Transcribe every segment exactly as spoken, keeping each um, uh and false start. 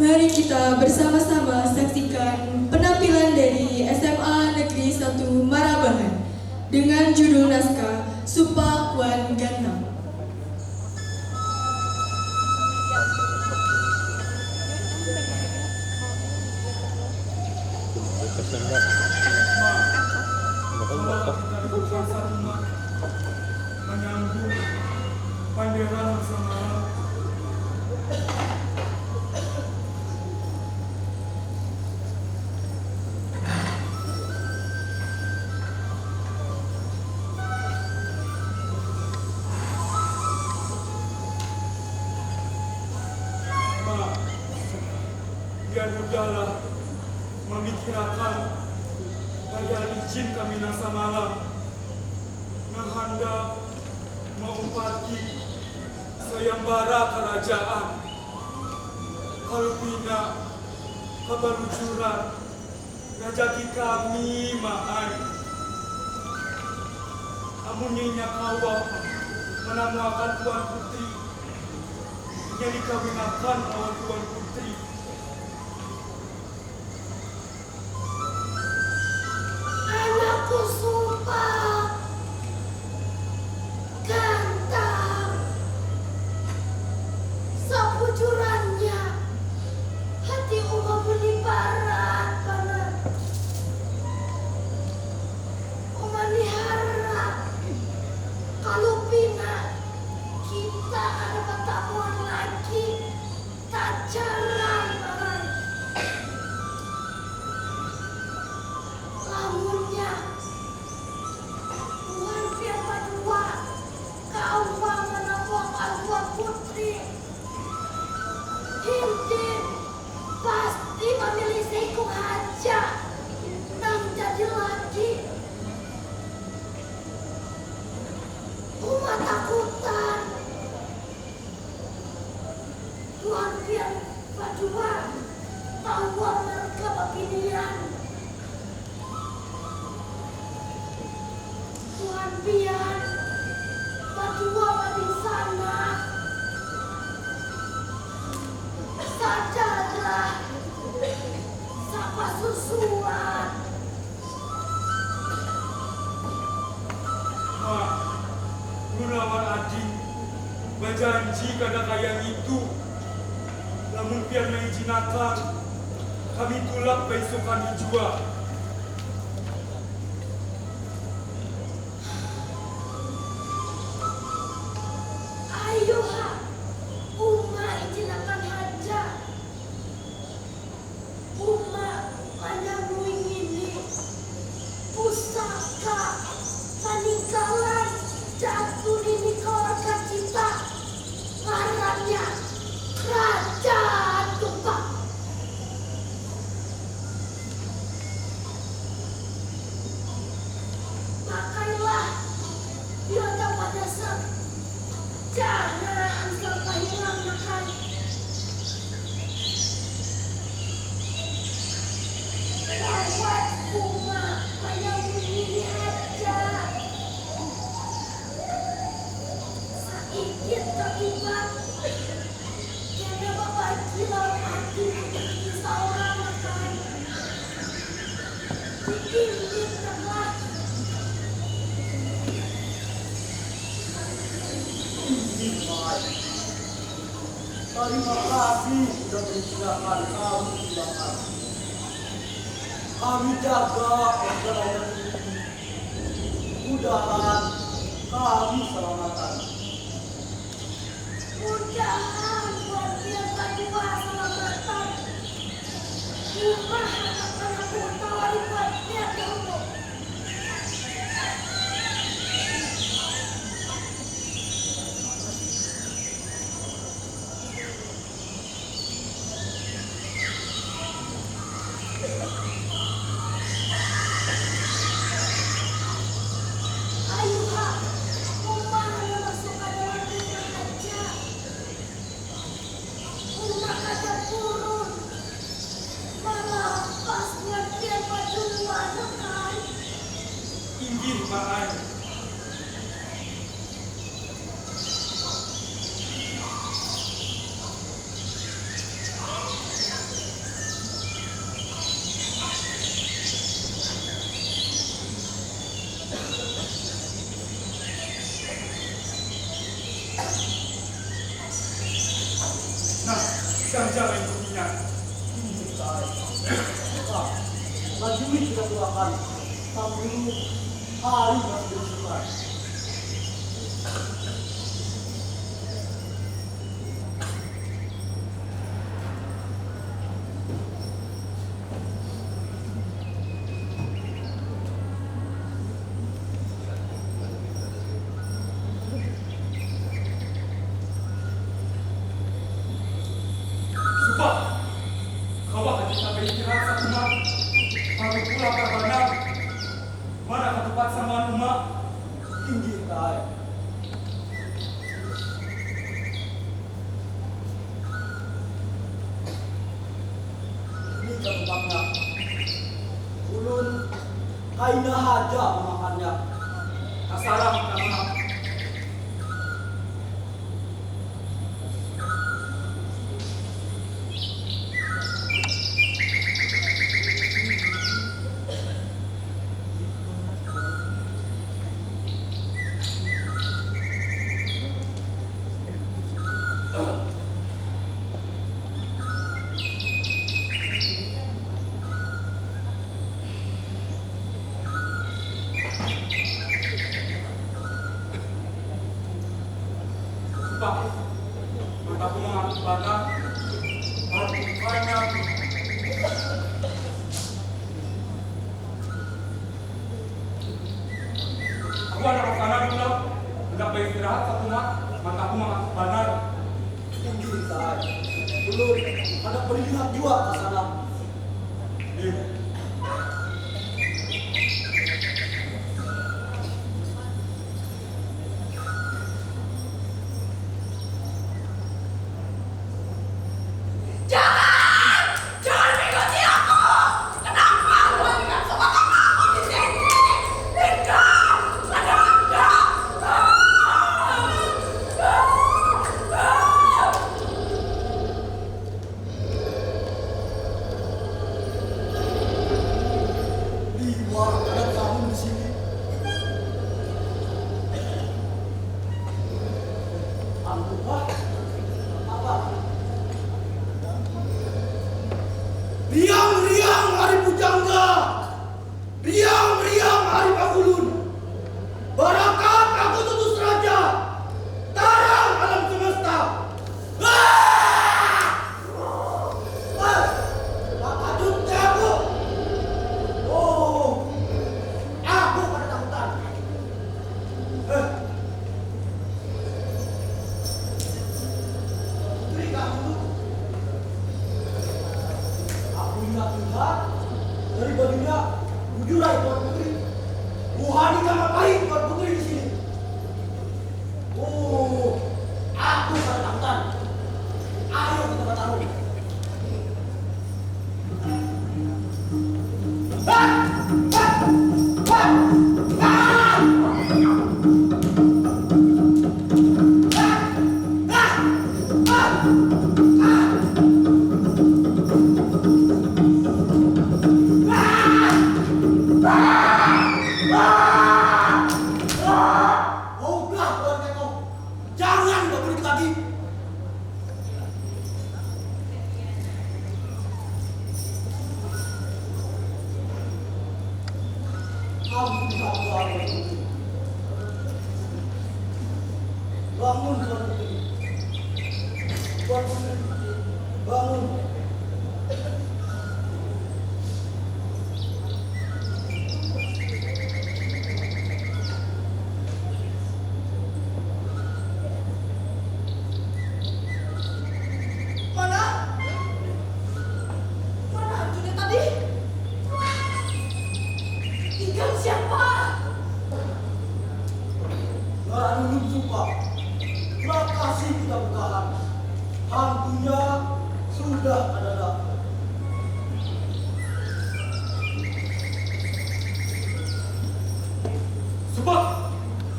Mari kita bersama-sama saksikan penampilan dari S M A Negeri satu Marabahan dengan judul naskah Supak wan Gantang. Menyambung panderan masa malam. Biar hudahlah mamikirakan parian ijin kami nang samalam nang handak maumpati sayambara karajaan. Kalu pina kabalujuran rajaki kami, Maan. Amunnya inya kawa manamuakan Tuan Putri, inya dikawinakan lawan Tuan Putri. Anakku sumpah gantang. Sabujurannya hati uma muni barat banar. Uma ni harap kalu pina kita kada batamuan lagi. Tajaran banar. Lamunnya buhan pian badua kawa manamuakan Tuan Putri, Hindin pasti mamilih saikung haja nang jadi laki. Uma takutan. Tuan pian badua kawa marga babinian. Tuan pian badua badingsanak. Sadarah sapasusuan. Mak, ulun lawan ading bajanji kada kaya ngitu. Lamun pian maijinakan, kami tulak baisukan ni jua. Ayuha, uma ijinakan haja. Uma manamui ngini pusaka paninggalan datu nini kaluarga kita, ngarannya Raja Tupak. Pakailah bila tapadasam. Jangan sampai hilang makan. Lawat uma manyambunyi haja. Saikit takibat kena babagi lawan ati di saurang makan. Dikilir tengah. Tarima kasih sudah menghidangkan kami pulangan. Kami jaga perjalanan ini. Mudahan kami salamatan. Mudahan buat pian badua salamatan. Uma handak manabuh tawari buat pian dahulu. Ayuha, uma hanya masuk ka dalam rumah haja. Jangan-jangan itu minyak. Ini, Tuhan. Nah, lajui kita keluarkan. Tapi hari masih bersuka. Supak, kawa kah kita baistirahat sakumat? Parut pulang kah banar. Mana katupat saman uma? Inggih, Kai. Ini katupatnya. Ulun kaina haja mamakannya. Tasarah, Kakak. Supak, mataku mangantuk banar. Aku handak ka sana dulu lah. Handak baistirahat sakumat, mataku mangantuk banar. Inggih, Kai. Ulun handak badilihat jua ka sana. Ih. Jangan! Jangan mengikuti aku! Kenapa aku ingat sama kakakku di sini? Tidak! Ada, ada! Liwar, ada tamu di sini. Ampun, Pak. Apa? Riang, riang, hari pujangga. Riang, riang, hari pangulun. Barakat aku tutus raja. Tarang alam semesta. Ah! Eh, takajut deh aku. Oh, aku kada takutan. Eh, putri kah itu? Aku ingat-ingat dari bajunya, bujur ai Tuan Putri. Buhan ikam apahi Tuan Putri di sini? Oh, aku kada takutan. Ayo kita batarung. Haudah, Tuan Keto. Jangan babulik lagi. Ampun, ampun, ampun. Bangun, Tuan Putri. Tuan Putri, bangun. Mana? Mana hantunya tadi? Ikam siapa? Ngaran ulun Supa. Lakasi kita betahan. Hantunya sudah kadada. Supa,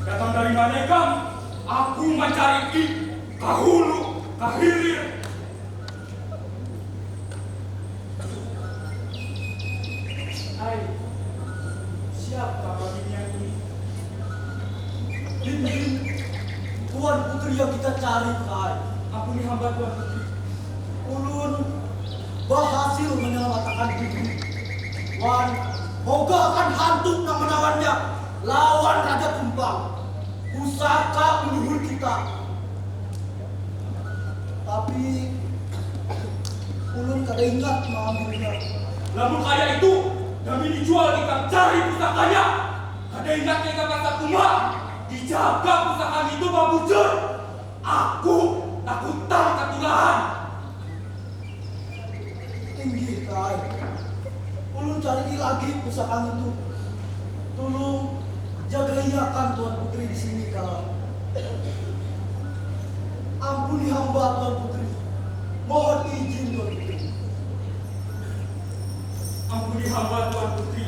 datang dari mana ikam? Aku mancari i kahulu, kahilir. Ai, siapa babinian ini? Din, din, Tuan Putri yang kita cari, Kai. Ampuni hamba, Tuan Putri. Ulun bahasil manyalamatakan diri wan mogakan hantu nang manawannya lawan Raja Tumpang, pusaka leluhur kita. Tapi ulun kada ingat maambilnya. Lamun kaya itu, nami dijual ikam cari pusakanya. Kada ingat ikam asa uma dijaga pusaka ngitu babujur. Aku takutan katulahan. Inggih, Kai. Ulun carii lagi pusaka ngitu. Tulung jagaiakan Tuan Putri di sini, Kai. Ampuni hamba, Tuan Putri. Mohon izin, Tuan Putri. Ampuni hamba, Tuan Putri.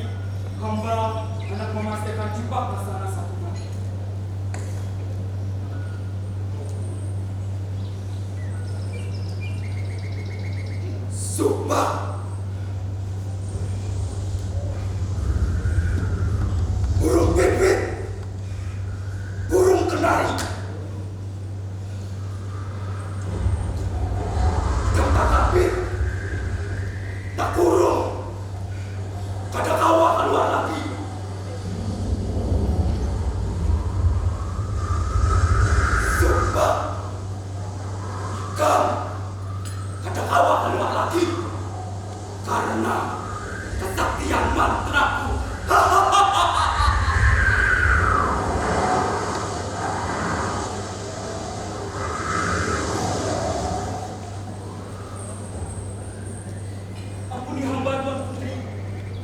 Hamba handak mamastiakan cupak ka sana sakumat. Sumpah! Burung pipit! Burung kenari! Ikam tatapit! Takurung! Kada kawa kaluar lagi! Sumpah! Ikam kada kawa kaluar lagi karena kesaktian mantraku. Ampuni hamba, Tuan Putri.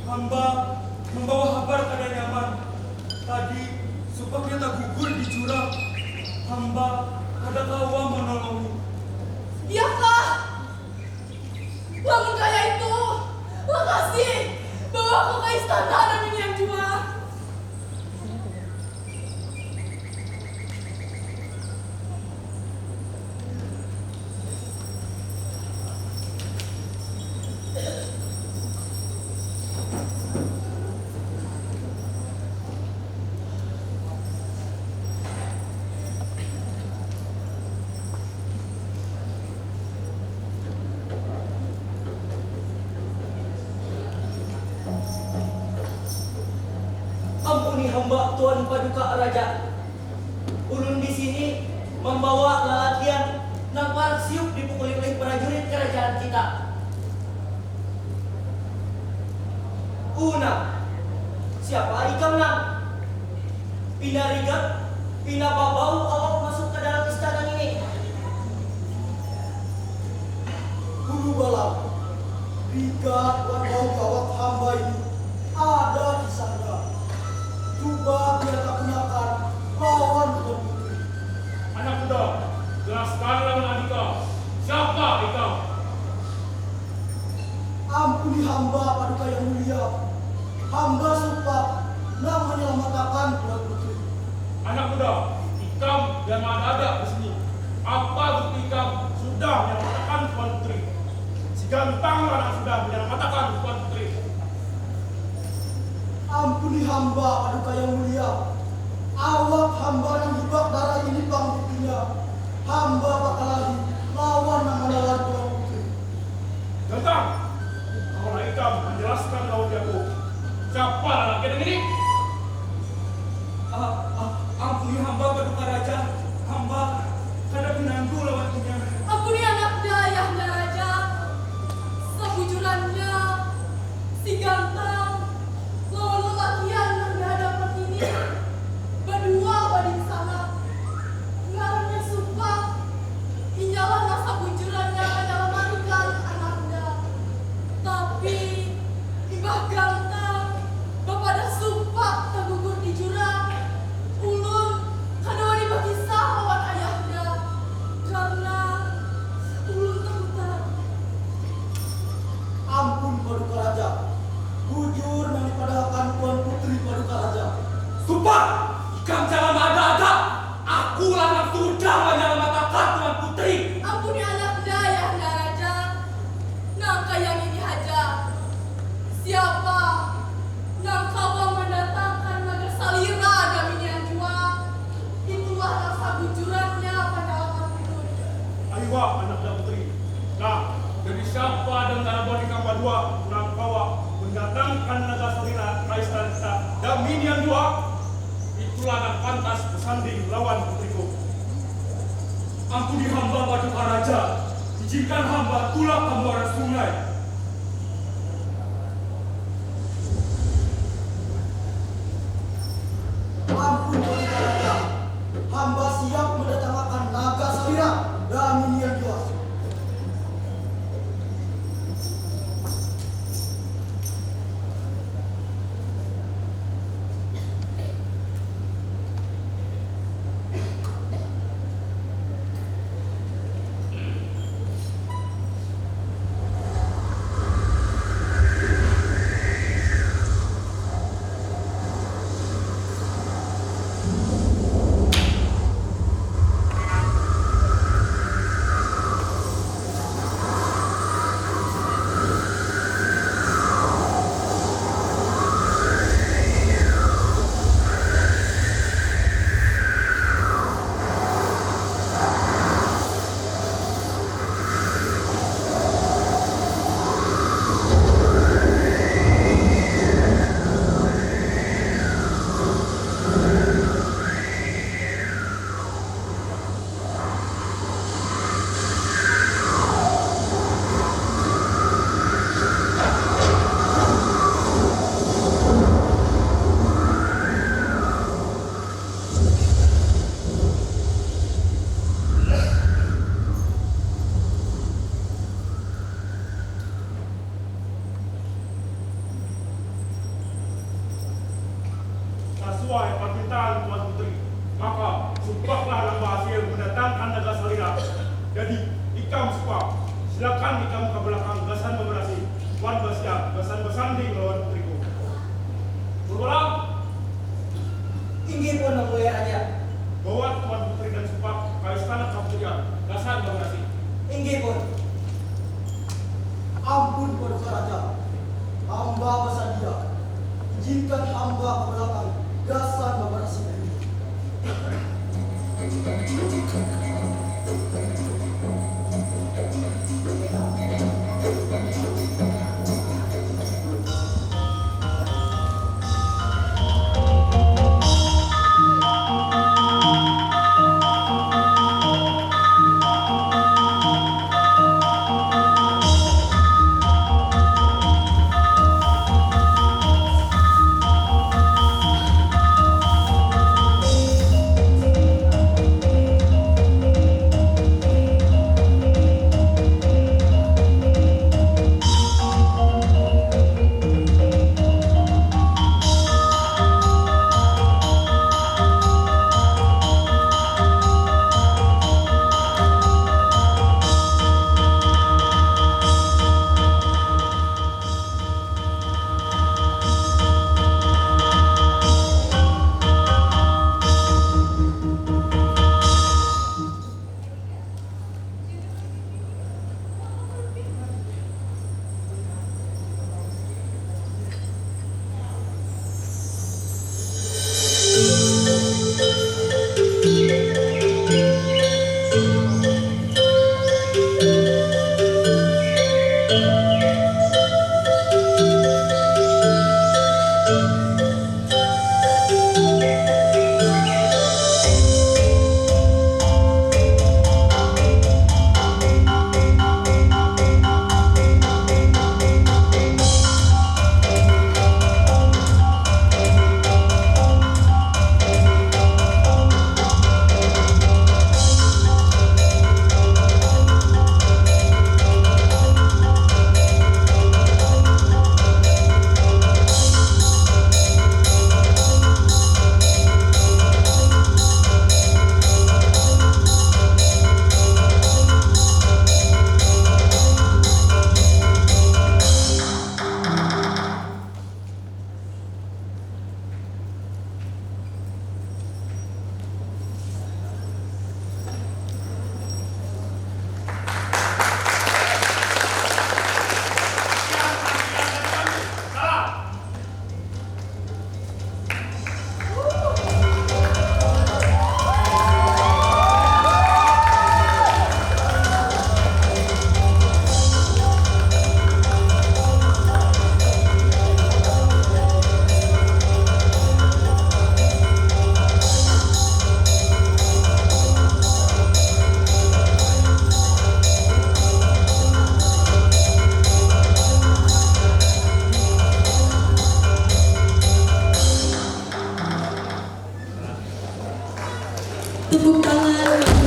Hamba membawa habar kada nyaman. Tadi supaknya tagugur di jurang. Hamba kada kawa manolongi. Iyakah? Lamun kaya itu, lakasi bawa aku ka istana nang minian jua. Ampuni hamba, Tuan Paduka Raja. Ulun di sini mambawa lalakian nang parak siuk dipukuli ulih prajurit karajaan kita. Una, siapa ikam nang pina rigat, pina babau awak masuk ka dalam istana ngini? Guru Balang, rigat wan bau awak hamba ini ada kisahnya. Cuba kita gunakan lawan Tuan Putri. Anak muda, jelaskan lawan adika, siapa ikam? Ampuni hamba, Paduka Yang Mulia. Hamba supak nang manyalamatakan Tuan Putri. Anak muda, ikam jangan ada-ada di sini. Apa bukti ikam sudah manyalamatakan Tuan Putri? Si Gantang lah nang sudah manyalamatakan Tuan Putri. Ampuni hamba, Paduka Yang Mulia. Awak hamba nang hibak darah ini pang buktinya. Hamba bakalahi lawan nang manawan Tuan Putri. Gantang, kawalah ikam manjalaskan lawan jago. Siapa lalaki nang ini? Ah, ah, ampuni hamba, Paduka Raja. Hamba kada pinandu lawan inya. Ampuni anakda, Ayahda Raja. Sabujurannya, si Gantang lawan lalakian nang di hadapan ini badua bading sanak. Ngarannya supak. Inyalah nang sabujurannya manyalamatikan anakda. Tapi, imbah Gantang bapadah supak tagugur di jurang, ulun kada wani bakisah lawan ayahda karna ulun takutan. Ampun, Paduka Raja. Bujur nang dipadahakan Tuan Putri, Paduka Raja. Supak! Ikam jangan maada-ada! Aku lah nang sudah manyalamatakan Tuan Putri! Ampuni anakda, Ayahda Raja. Nang kaya ngini haja. Siapa nang kawa mandatangkan magar salira daminian jua? Itulah nang sabujurannya panyalamat ulun. Ayuha, anakda Putri. Nah, Wah, nang kawa mendatangkan naga salira ka istana kita, daminian jua, itulah nang pantas bersanding lawan putriku. Ampuni hamba, Paduka Raja, izinkan hamba tulak ka muara sungai. Ampun, Paduka Raja, hamba siap mendatangakan naga salira, daminian jua. Sasuai parmintaan Tuan Putri, maka Supaklah nang bahasil mandatangkan naga salira. Jadi, ikam Supak, silakan ikam ka balakang gasan babarasi wan basiap gasan basanding lawan putriku. Purbalam! Inggih pun, Nang Buya Raja. Bawa Tuan Putri dan Supak ka istana kaputrian gasan babarasi. Inggih pun. Ampun, Paduka Raja. Hamba basadia. Izinkan hamba ka balakang gasan babarasi dahulu. Tepuk tangan.